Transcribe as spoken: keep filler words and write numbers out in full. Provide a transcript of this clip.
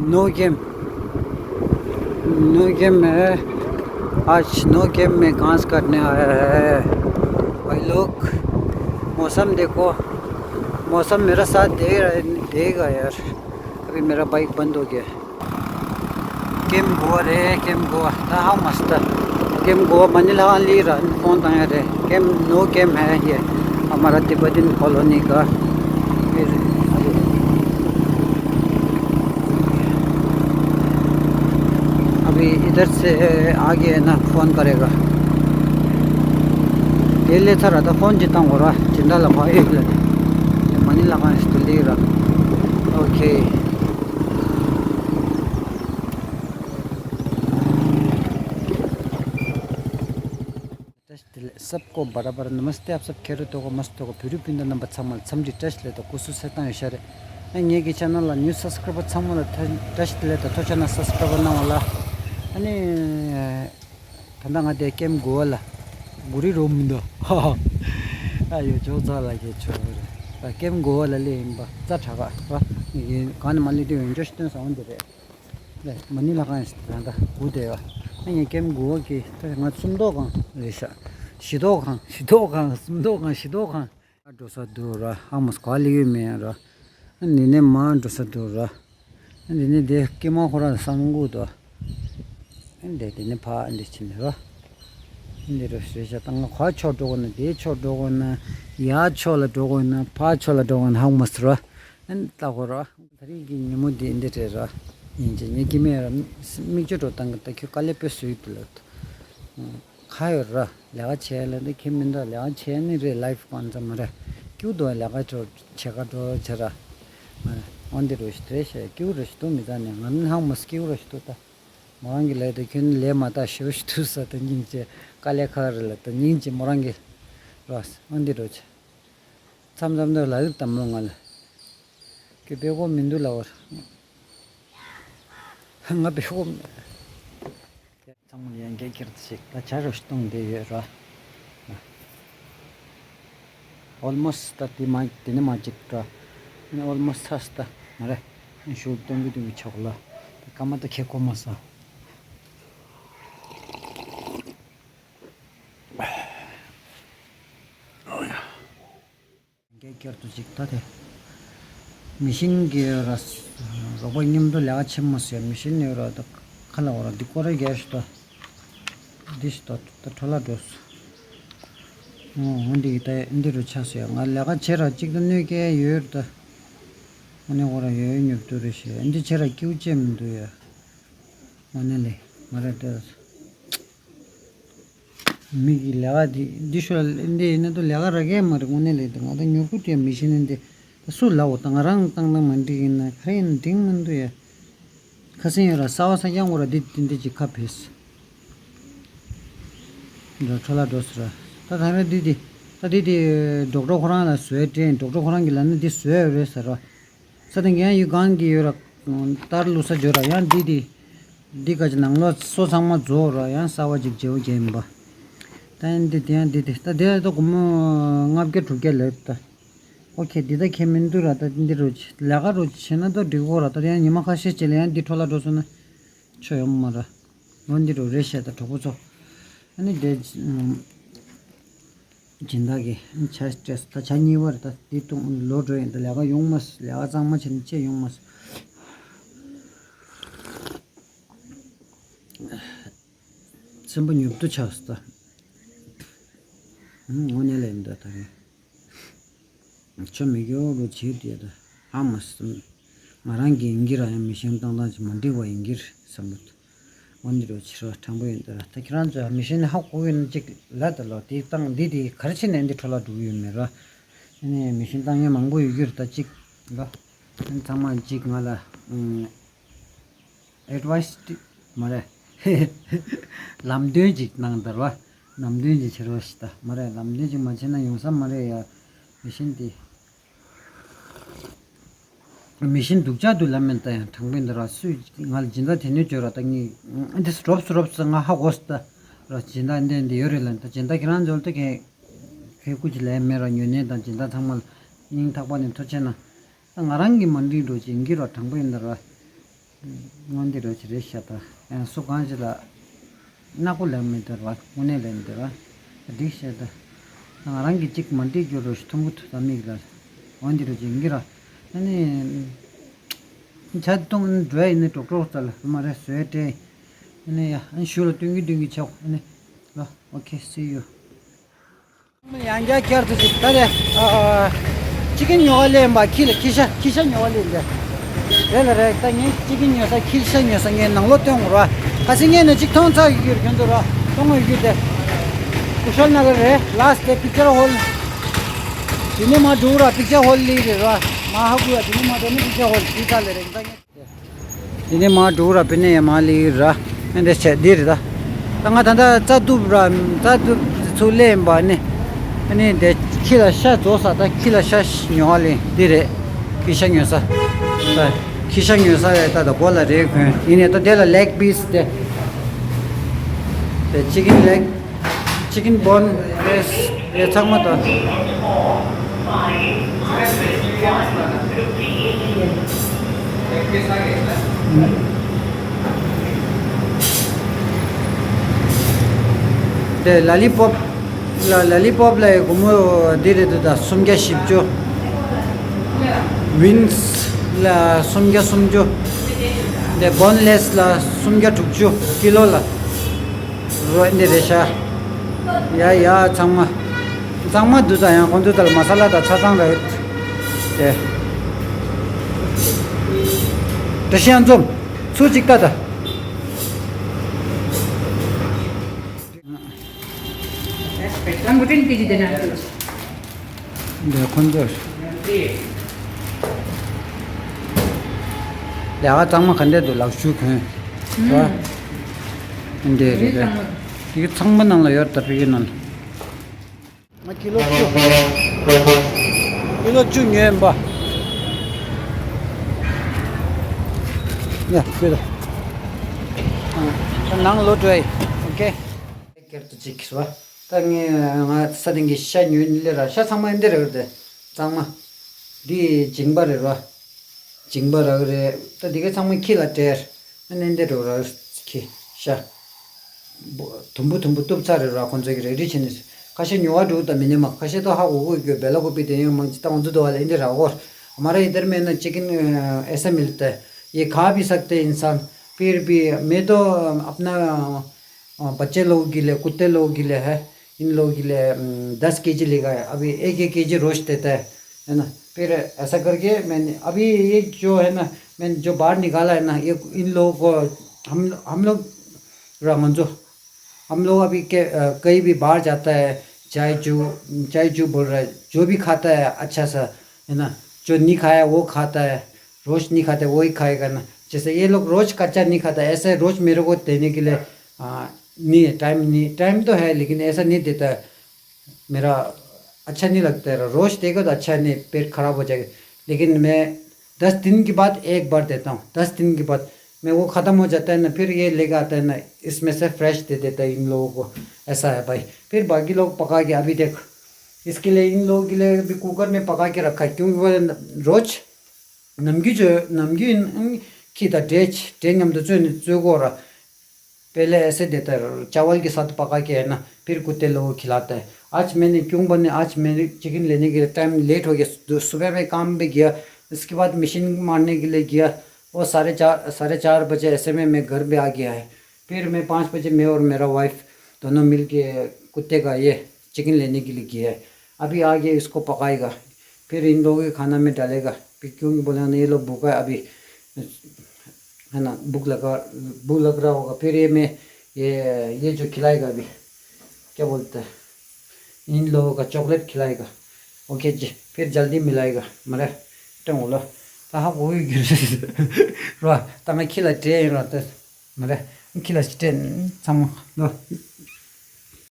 No game, no game है। आज no game में घास काटने आया है भाई लोग। मौसम देखो, मौसम मेरा साथ दे रहा है, देगा यार। अभी मेरा बाइक बंद हो गया है। गेम गोवा रे, गेम गोवा। ता हाउ मस्त। गेम गोवा मनीला वाली रन फोन ताया रे। गेम, नो गेम है ये। हमारा तिब्बतन कॉलोनी का। फिर अभी इधर से आगे है ना, फोन करेगा। ये ले था रहा था फोन जितना हो रहा, जिंदा लगा एक ले। मनीला का इंस्टॉल ले रहा। ओके। བཀྲ་ཤིས་བདེ་ལེགས། सबको बराबर नमस्ते। आप सब खैरियत होगा, मस्त होगा। བོད་རིགས་སྤུན་ཟླ་རྣམ་པ་ཚང་མ་ལ་འཚམས་འདྲི་བཀྲ་ཤིས་བདེ་ལེགས་དང་སྐུ་གཟུགས་གསལ་ཐང་ཡོད་ཤག་རེད། ཨ་ངེད་ཀྱི་ཆེ་ནལ་ལ་ནིའུ་སབ་སི་ཀ་རའི་བར་ཚང་མ་ལ་ཐ་བཀྲ་ཤིས་བདེ་ལེགས་དང་ཐུགས་རྗེ་གནང་། སབ་སི་ཀ་རའི་བར་གནང་བ་ལ། ཨ་ནི་ད་ལྟ་ང་དེ་ཀེམ་གོ་བ་ལ་གུ་རི་རོ་མི་འདུག་ཨ་ཡོ་ཅོག་ཚ་ལ་གེ་ཆོག་རེད། ཀེམ་གོ་བ་ལ་ལས་ཡིན་པ་རྩ་དྲག་ག་ར། གང་ནས་མ་ལས་དུས་ཡོན་ཅོ་ཤི་སྟོན་ས་འོན་དེ་རེད། ལས་མ་ནི་ལ་ཁང་ཡིན་ད་ལྟ་སྒུག་བསྡད་ཡོད། ཨ་ངས་ཀེམ་སྒུག་གི་ད་ང་སུམ་མདོ་གང་རེད་ཤག་བཞི་མདོ་གང་བཞི་མདོ་གང་སུམ་མདོ་གང་བཞི་མདོ་གང་། འགྲོ་ས་འདུག་ར། ཧ་མོ་སྐོ་ལི་ཡོད་མེད་ར། ཨ་འདི་ནས་མར་འགྲོ་ས་འདུག་ར། ཨ་འདི་ནས་དེ་ཀེ་མ་ཁོ་ར་ས་མོ་སྒུག་འདུག་ཨ་འདི་འདི་ནས་ཕ་ཨ་འདི་ཕྱིན་ར། ཨ་འདི་རུ་རེད་ཤག་ད་ང་ག་ཕྱོགས་འགྲོ་དགོས་ན། དེའི་ཕྱོགས་འགྲོ་དགོས་ན། ཡ་ཕྱོགས་ལ་འགྲོ་དགོས་ན། ཕ་ཕྱོགས་ལ་འགྲོ་དགོས་ན། ཧ་མོ་སི་ར། ཨ་ནི་ལྟ་གོ་ར། ད་རེས་ཀྱི་ཉིན་མོ་འདི་འདི་རེད་ར། ཡིན་གཅིག་ངས་ཀྱི་མེད་ར། མིག་ཆུ་འགྲོ་བཏང་གི་ད་ཁྱོད་དཀའ་ལས་དཔེ་བཟོ་ཡི་འདུག་ལབ། ཁ་ཡོད་ར། ལས་ཀ་བྱས་ལ་འདི་ཁྱེད་མི་འདུག་ལས་ཀ་བྱས་ནི་རེད། ལའིབ་གང་ཙམ་མ་རེད། སྐྱུག་འདུག་ལས་ཀ་འགྲོ་བྱེད་ཀ་འགྲོ་བྱེད་ར། མ་རེད། འོན་ཏེ་རོ་ཞིག་རེད་ཤག་སྐྱུག་རོ་ཞིག་འདུག་མི་ཚ་ནས་ང་ནི་ཧང་མ་སྐྱུག་རོ་ཞིག་འདུག་ད་མོ་རང་གི་ལས་དེ་ཁྱོད་ནི་ལས་མ་ད་ཞོ་ཞིག་འདུག་ས། ད་སྙིང་རྗེ། དཀའ་ལས་ཁག་རེད་ལ་ད་སྙིང་རྗེ་མོ་རང་གི་ར། འོན་ཏེ་རོ་ཆེ། མཚམས་མཚམས་དུ་ལ་ཡུག་དམ་མོ་ང་ལ། ཁྱོད་དཔེ་ཁོ་མི་འདུག་ལབ་བར། ང་དཔེ་ཁོ་མི། ཚང་མ་ཡང་འགན་འཁྱེར་ཏེ་ཞིག་ད་ཇ་རུ་གཏོང་བསྡད་ཡོད་ར། ཨོལ་མོ་སི་ད་དེ་མ་དེ་ནི་མ་གཅིག་ར། ཨོལ་མོ་སི་ཚ་སི་ད་མ་རེད། ཞུ་གཏོང་གི་གཏོང་གི་ཆོག་ལ། ད་ཀ་མ་ད་ཁེ་ཁོ་མ་ས། འགན་འཁྱེར་དུ་ཅིག་ད་དེ། མི་ཤིན་གྱི་ར། རོགས་པ་མཉམ་དུ་ལས་ཀ་ཆེན་མོ་ཟེར་མི་ཤིན་ནས་ར་ད་ཁ་ལ་བ་ར་འདི་ཀོ་རེ་རྒྱལ་ཞུ་ད། འདི་ཞུ་ད་ད་འཕྲོ་ལ་འགྲོ་སོ། འོ་འདི་གི་ད་འདི་རུ་ཆགས་སོ་ཡ། ང་ལས་ཀ་བྱེད་ར་གཅིག་ཏུ་གནོད་སྐྱེལ་ཡོད་ར་ད། ཨ་ནི་ཁོ་ར་ཡོད་ཡོད་ཉོབ་ཏུ་རེ་ཞེས་འདི་བྱེད་ར་སྐྱིའུ་བྱེད་མི་འདུག་ཡ། ཨ་ནི་ལས་ང་ར་ད། མི་གི་ལས་ཀ་འདི་འདི་ཤོ་འདི་ཡིན་ན་ཏོ་ལས་ཀ་ར་གས་མ་རེད། དངོས་གནས་ལས་དེ་ང་ད་མྱུ་གུ་དེ་མི་ཤེས་ནི་འདི་ད་སུ་ལ་འོ་ད་ང་རང་བཏང་ན་མ་འགྲིག་ཡིན་ན་ག་རེ་ཡིན་ན་འགྲིག་མི་འདུག་ཡ། ཁ་སེང་ཡོད་ར་ས་བ་ས་རྐྱང་འོ་ར་འདི་འདི་འདི་ཅིག་ཁ་བེས། འགྲོ་འཕྲོ་ལ་འགྲོ་ཟེར་ར། ད་ད་རེ་འདི་འདི་ད་འདི་འདི་ཌོག་ཊར་ཁོ་རང་ལ་བཟོས་དྲན། ཌོག་ཊར་ཁོ་རང་གི་ལ་ནི་འདི་བཟོས་རེད་ཟེར་ར། ས་དེ་འགན་ཡུལ་གང་གི་ཡོད་ར། ལྟར་ལུས་ས་འཇོ་ར་ཡང་འདི་འདི། འདི་ག་ཅི་ནང་ལོགས་སོ་ཚང་མ་རྫོགས་ར་ཡང་གསར་བ་ཅིག་བརྗེ་བོ་རྒྱག་ཡིན་པ། ད་ཡང་འདི་དེ་ཡང་འདི་དེ་ད་དེ་ད་སྒོར་མོ་ལྔ་བརྒྱ་དྲུག་བརྒྱ་ལེབ་ད། ཨོ་ཁེ་འདི་ད་ཁེ་མི་འདུག་ར། ད་འདི་རུ་ལས་ཀ་རུ་བྱེད་ན་ད་འགྲིག་གོ་ར། ད་ཡང་ཉི་མ་ཁ་ཤས་ཅིག་ལ་ཡང་འདི་འཕྲོ་ལ་འགྲོ་སོང་ན་ཆོ་ཡོང་མ་ར། ལོ་འདི་རུ་རེ་བཤད་ད་གྲོགས་པོ་ཚོ། ཨ་ནི་དེ། སྦྱིན་བདག་གི་ཆ་སྤྲད་ད་ཆ་གཉིས་པར་ད་འདི་གཏོང་ལོ་འགྲོ་ཡིན་ད། ལས་ཀ་ཡོང་མ་སོང་། ལས་ཀ་གཙང་མ་བྱས་ནས་ཆེ་ཡོང་མ་སོང་། སེམས་པ་ཉོབ་ཏུ་ཆགས་སོང་ད། ཨུམ་དངོས་གནས་ལས་ཡིན་ད་ད་རེད། ཆོ་མི་སྐྱོ་རུ་བྱེད་དེ་ད་ཧ་མ་སོང་། ང་རང་གི་ཡིན་གྱི་ར་ཡང་མི་ཤེས་སྟངས་སྟངས་ཅིག་མ་འགྲིག་པ་ཡིན་གྱི་རེད་བསམ་གི་འདུག་འོ་འདི་རུ་ཕྱི་རོལ་དྲང་པོ་ཡིན་ད་ར། ད་ཁྱེད་རང་ཚོ་མི་ཤེས་ནི་ཧ་གོ་གི་ན་ཅིག་ལ་ད་ལོ་དེ་སྟངས་འདི་དེ་ག་རེ་བྱས་ནས་འདི་འཕྲོ་ལ་འགྲོ་གི་ཡོད་མེད་ར། ཨ་ནི་མི་ཤེས་སྟངས་ཡང་མང་པོ་ཡོད་ཀྱི་རེད་ད་ཅིག་ལ། ཨ་ནི་ཚང་མ་ཅིག་ང་ལ་ཨུམ་ཨེཌ་ཝའི་སི་ཏི་མ་རེད། ལམ་སྟོན་ཅིག་གནང་དར་བ། ལམ་སྟོན་ཅིག་བྱེད་རོགས་ཞིག་ད་མ་རེད། ལམ་སྟོན་ཅིག་མ་བྱས་ན་ཡོང་ས་མ་རེད་ཡ། མི་ཤེས་འདི། མི་ཤེས་སྡུག་ཅག་འདུག་ལབ་མིན་ད་ཡང་དྲང་པོ་འདི་ར། སུས་ང་ལ་སྦྱིན་བདག་དེ་ནས་བརྗོད་ར་ད་ངས་འདི་སུ་གྲོབ་སུ་གྲོབ་སུ་ང་ཧ་གོ་སུ་ད་ར། སྦྱིན་བདག་འདི་འདི་ཡོད་རེད་ལ། ད་སྦྱིན་བདག་ཁྱེད་རང་ཚོ་ལ་ད་གས་གས་སྐུ་ཅི་ལས་མེད་ར། ཉོ་ནས་དང་སྦྱིན་བདག་ཚང་མ་ལ་སྙིང་ཐག་པ་ནས་ཐུགས་རྗེ་ཆེ་གནང་། ད་ང་རང་གི་མ་འགྲིག་འགྲོ་ཅིག་འགྱུར་བ་དྲང་པོ་ཡིན་ད་ར། འོ་འདི་རུ་ཅི་རེད་ཤག་ད། ཡང་སུ་གང་ཞིག་ལ་ནག་པོ་ལེན་མི་འདོད་བ། དངོས་གནས་ལེན་འདོད་བ། འགྲིག་ཤག་ད། ང་རང་གི་གཅིག་མ་འགྲིག་རྒྱུ་རུ་ཐུམ་གུ་ཐུ་ད་མིག་ལ། འོ་འདི་རུ་ཅི་འགི་ར། ཨ་ནི། ཆ་གཏོང་འགྲོ་ཡིན་ནི་ཀྲོག་ཀྲོག་ཙ་ལ་མ་རེད་བཟོས་སྤྲད། ཨ་ནི་ཡ་ཨ་ནི་ཞུ་ལ་སྟོན་གི་སྟོན་གི་ཆོག་ཨ་ནི། ལ་okay, see you. ཡང་བསྐྱར་བསྐྱར་དུ་ཅིག་ད་རེ། ཨ། ཅི་ཀིན་ཉོ་བ་ལེན་པ་ཁྱི་ལ་ཁྱི་ཤ་ཁྱི་ཤ་ཉོ་བ་ལེན་ཏེ། རེད་ལ་རེད། ད་ངས་ཅི་ཀིན་ཉོ་ས་ཁྱི་ཤ་ཉོ་ས་ངས་ནང་ལོགས་སྟོན་དགོས་ར། ཁ་སང་ངས་ནས་ཅིག་མཐོང་ཚར་ཡོད་རྒྱུན་དུ་ར། མཐོང་བའི་རྒྱུ་དེ། ཀུ་ཤལ་ན་གར་རེད། ལ་སི་ཊི་པིག་ཅར་ཧོལ། དེ་ནས་མ་འགྲོ་ར་པིག་ཅར་ཧོལ་ལི་རེད་ར། མ་ཧ་གུ་ཡ་དེ་ནས་མ་འགྲོ་ན་པིག་ཅར་ཧོལ་དེ་ད་ལེ་རེད་ད་ངས། དེ་ནས་མ་འགྲོ་ར་པི་ནས་ཡ་མ་ལི་ར། ཨེ་འདྲ་བྱས་འདི་རེད་ད། ད་ང་ད་ལྟ་རྩ་གཏུབ་ར་རྩ་གཏུབ་ཚུར་ལེན་པ་ནི། ཨ་ནི་དེ་ཁྱི་ལ་ཤ་རྫོགས་ས་ད་ཁྱི་ལ་ཤ་ཉོ་བ་ལེན་འདི་རེད། ཁྱི་ཤ་ཉོ་ས། ད་ཁྱི་ཤ་ཉོ་ས་རེད་ད། ད་གོ་ལ་རེད་གོན་ཡིན་ནས་ད་དེ་ལ་ལེག་པིས་དེ། དེ་ཅི་ཀིན་ལེག་ཅི་ཀིན་བོན་རེད། རེད་ཚང་མ་ད། དེ་ལ་ལི་པོབ་ལ་ལ་ལི་པོབ་ལ་ཡི་སྒོར་མོ་འདི་རེད་འདུག་ད་སུམ་བརྒྱ་བཞི་བཅུ། ཝིན་སི་ལ་སུམ་བརྒྱ་སུམ་ཅུ། དེ་བོན་ལེ་སི་ལ་སུམ་བརྒྱ་དྲུག་ཅུ་ཀི་ལོ་ལ། རོ་འདི་རེད་ཤག་ཡ་ཡ་ཚང་མ། ཚང་མ་འདུག་ད་ཡང་ཁོང་ཚོ་ད་ལ་མ་ས་ལ་ད་ཆ་ཚང་རེད། དེ། བཀྲ་ཤིས་ཨ་འཛོམས། ཚུར་ཅིག་ལྟ་ད། འདི་ཁོང་ཚོ། ལས་ཀ་གཙང་མ་ག་འདྲས་འདུག་ལག་ཤུ་གོན། ཨུམ། བ། འདི་རེད་པས། འདི་ཚང་མ་ནང་ལ་ཡོད་ད་ཕ་གི་ནང་ལ། ང་ཀི་ལོ་བཅུ། ཀི་ལོ་བཅུ་ཉོས་ཡིན་པ། ཡ་ཁྱོད་ད། ཨ། ནང་ལོག་འགྲོ་ཡི། ཨོ་ཀེ། སྐྱར་དུ་གཅིག་གིས་བ། ད་ངས་ང་ས་སྟེང་གི་ཤ་ཉོས་ནི་ལས་ར་ཤ་ཚང་མ་འདི་རེད་དེ། གཙང་མ། འདི་མཇིང་པ་རེད་ར། མཇིང་པ་རག་རེད། ད་འདི་ག་ཚང་མ་ཁྱི་ལ་སྤྲད། ཨ་ནི་འདི་རུ་ར་ཁྱི་ཤ། དུམ་བུ་དུམ་བུ་གཏུབ་ཚར་རེད་ར་ཁོང་ཚོ་གི་རེ་རེ་བྱས་ནས། ཁ་ཤས་ཉོ་བ་འགྲོ་ད་མི་ཉན་མ་ཁ་ཤས་ཏོ་ཧ་གོ་གོ་གི་བེ་ལ་གོ་པི་དེ་ཡང་མང་ཅི་ད་ང་ཚོ་དོ་བ་ལ་འདི་ར་གོ། हमारा इधर में ना चिकन ऐसा मिलता है। ये खा भी सकते हैं इंसान। फिर भी मैं तो अपना बच्चे लोगों के लिए, कुत्ते लोगों के लिए है, इन लोगों के लिए, अम, दस केजी लेगा है। अभी एक एक केजी रोस्ट देता है, है ना। फिर ऐसा करके मैंने अभी ये जो है ना, मैंने जो बाहर निकाला है ना, ये इन लोगों को हम, हम लोग, रामंजो, हम लोग अभी के, अ, कहीं भी बाहर जाता है, चाय चू, चाय चू बोल रहा है, जो भी खाता है अच्छा सा, है ना, जो नहीं खाया वो खाता है, रोज नहीं खाते, वही खाएगा ना। जैसे ये लोग रोज कच्चा नहीं खाता, ऐसे रोज मेरे को देने के लिए, आ, नहीं है, टाइम नहीं, टाइम तो है, लेकिन ऐसा नहीं देता है। मेरा अच्छा नहीं लगता है, रोज देगा तो अच्छा नहीं, पेट खराब हो जाएगा। लेकिन मैं दस दिन के बाद एक बार देता हूँ, दस दिन के बाद। मैं वो ख़त्म हो जाता है ना, फिर ये लेके आता है ना, इसमें से फ्रेश दे देता है इन लोगों को। ऐसा है भाई। फिर बाकी लोग पका के अभी देख, इसके लिए, इन लोगों के लिए भी कुकर में पका के रखा है, क्योंकि वो रोज नमकीन जो, नमकीन, खीता डेच, डेच हम तो चुन चुगोरा। पहले ऐसे देता है, चावल के साथ पका के, है ना, फिर कुत्ते लोगों को खिलाता है। आज मैंने क्यों बने, आज मैंने चिकन लेने के लिए टाइम लेट हो गया। दो-, सुबह में काम पे गया, उसके बाद मशीन मारने के लिए गया, वो साढ़े चार, साढ़े चार बजे ऐसे में मैं घर पे आ गया है। फिर मैं पाँच बजे, मैं और मेरा वाइफ दोनों मिल के कुत्ते का ये चिकन लेने के लिए गया है। अभी आ गया, इसको पकाएगा। फिर इन लोगों के खाना में डालेगा। फिर क्योंकि बोला ना, ये लोग भूखा है अभी, है ना, भूख लगा, भूख लग रहा होगा। फिर ये मैं, ये, ये जो खिलाएगा अभी, क्या बोलते हैं, इन लोगों का चॉकलेट खिलाएगा। ओके जी, फिर जल्दी मिलाएगा। मरे टंगोला। ता हा कोई गिर रो। ता मैं खिला ट्रे रो। ता मरे खिला ट्रे। सम लो।